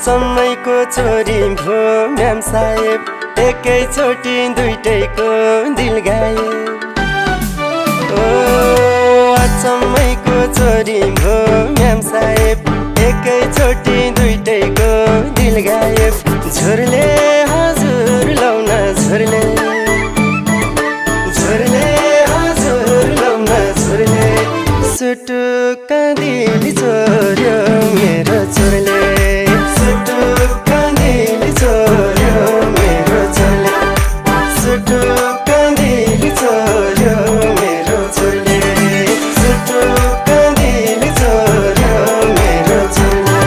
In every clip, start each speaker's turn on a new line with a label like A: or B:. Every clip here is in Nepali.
A: अचम्मैको छोरी भो म्याम साहेब एकैचोटि दुईटैको दिल गायब ओ अचम्मैको छोरी भो म्याम साहेब एकैचोटि दुईटैको दिल गायब झुरले हजुर लौन झुरले झुरले हजुर लौन झुरले सुटुक्क दिल चोर्यो मेरो छोरले सुटुक्क दिल चोर्यो मेरो छोरले सुटुक्क दिल चोर्यो मेरो छोरले सुटुक्क दिल चोर्यो मेरो छोरले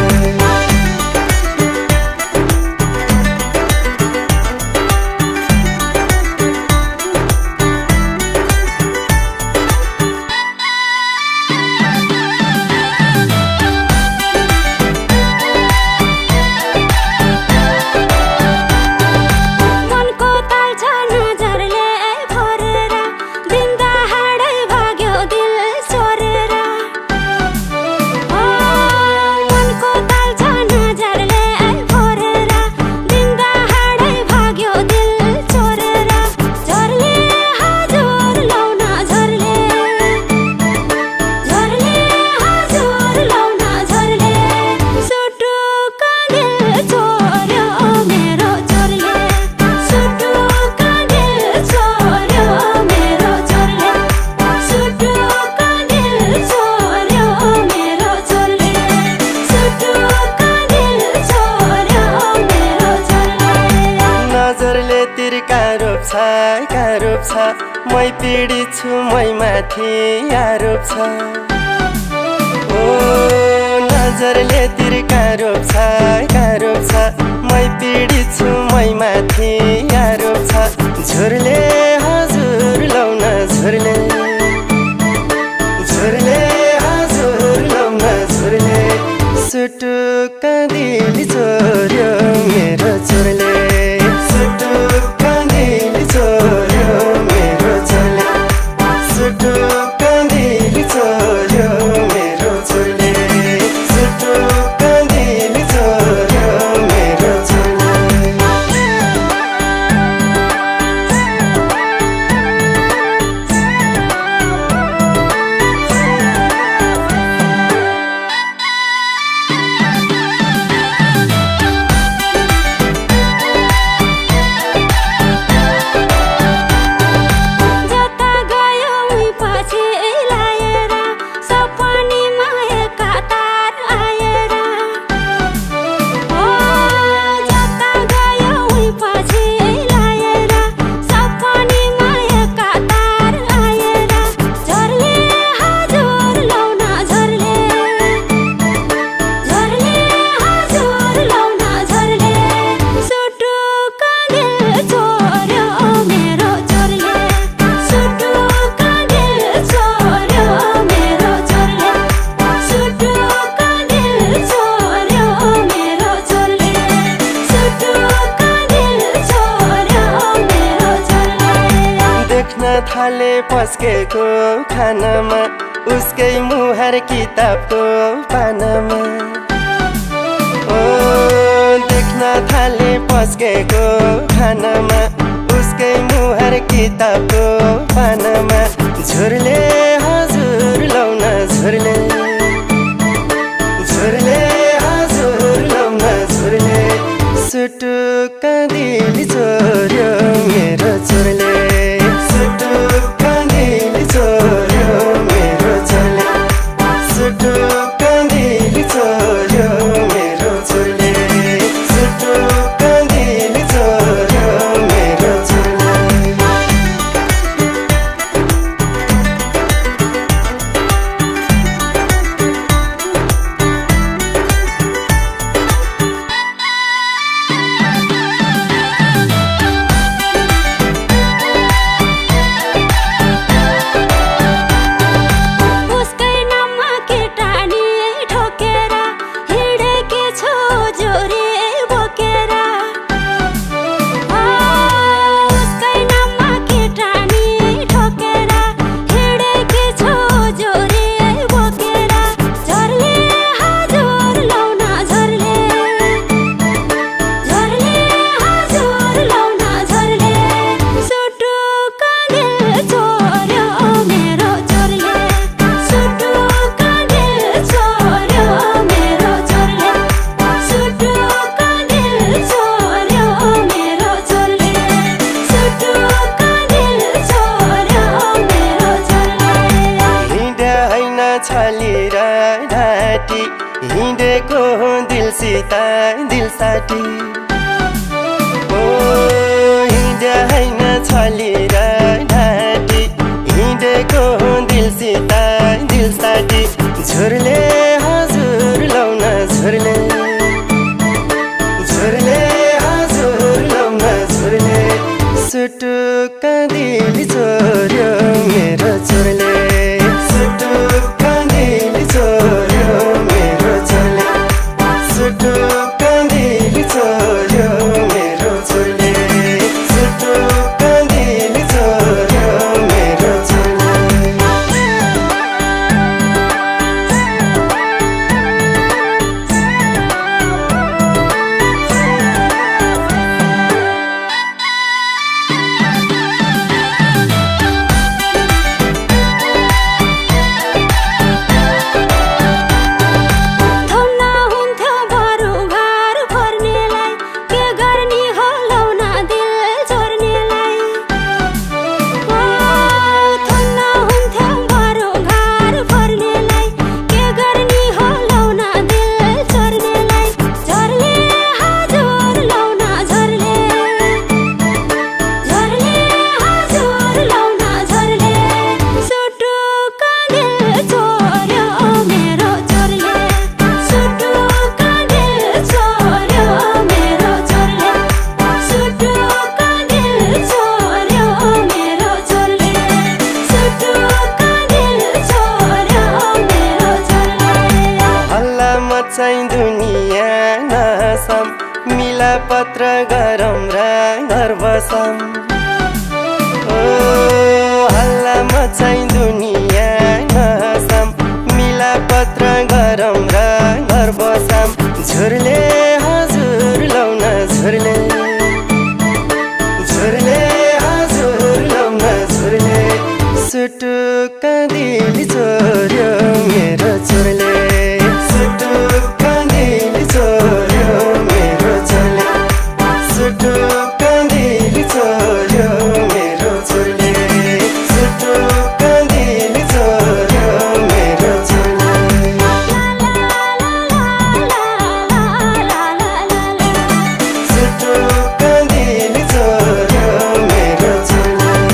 A: आरोप छ मै पीडित छु मै माथि आरोप छ ओ नजरले तिर्का रोप छ मै पीडित छु मै माथि आरोप छ झुरले हजुर लौन झुरले झुरले हजुर लौन झुरले सुटुक्क दिल चोर्यो मेरो छोरले सुटुक्क दिल चोर्यो मेरो छोरले सुटुक्क दिल चोर्यो मेरो छोरले सुटुक्क दिल चोर्यो मेरो छोरले थाले पस्केको खानामा उसकै मुहार किताबको पानामा ओ देख्न थाले पस्केको खानामा उसकै मुहार किताबको पानामा झुरले हजुर लौन झुरले झुरले हजुर लौन झुरले सुटुक्क दिल चोर्यो मेरो छोरले सुटुक्क दिल चोर्यो मेरो छोरले सुटुक्क दिल चोर्यो मेरो छोरले सुटुक्क दिल चोर्यो मेरो छोरले छली र ढाँटी हिँडेको दिलसित दिल साटी ओ हिँडे हैन छली र ढाँटी हिँडेको दिलसित दिल साटी झुरले हजुर लाउन झुरले झुरले हजुर लाउन झुरले सुटुक्क दिल चोर्यो मेरो चोरले सुटुक्क दिल चोर्यो मेरो चोरले सुटुक्क दिल चोर्यो मेरो चोरले सुटुक्क दिल चोर्यो मेरो चोरले चाहिँ दुनिया नसम मिला पत्र गरम र घर बसम ओ हल्ला मचाइ दुनिया नसम मिला पत्र गरम र घर बसम झुरले हजुर लाउन झुरले झुरले हजुर लाउन झुरले सुटुक्क दिल चोर्यो मेरो चोरले सुटुक्क दिल चोर्यो मेरो चोरले सुटुक्क दिल चोर्यो मेरो चोरले सुटुक्क दिल चोर्यो मेरो चोरले सुटुक्क दिल चोर्यो मेरो चोरले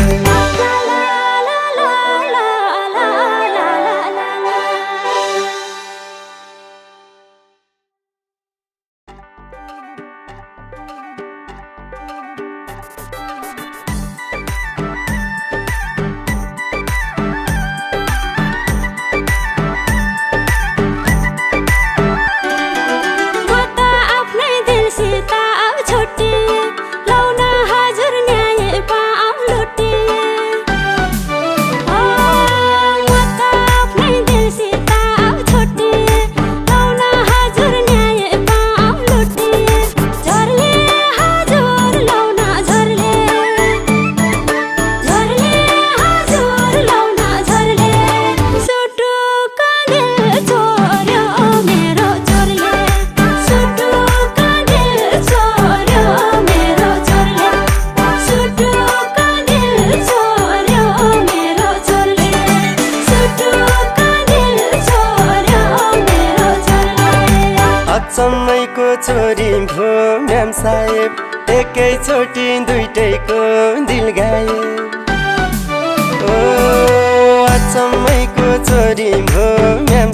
A: अचम्मैको छोरी भो म्याम साहेब एकैचोटि दुईटैको दिल गायब ओ अचम्मैको छोरी भो म्याम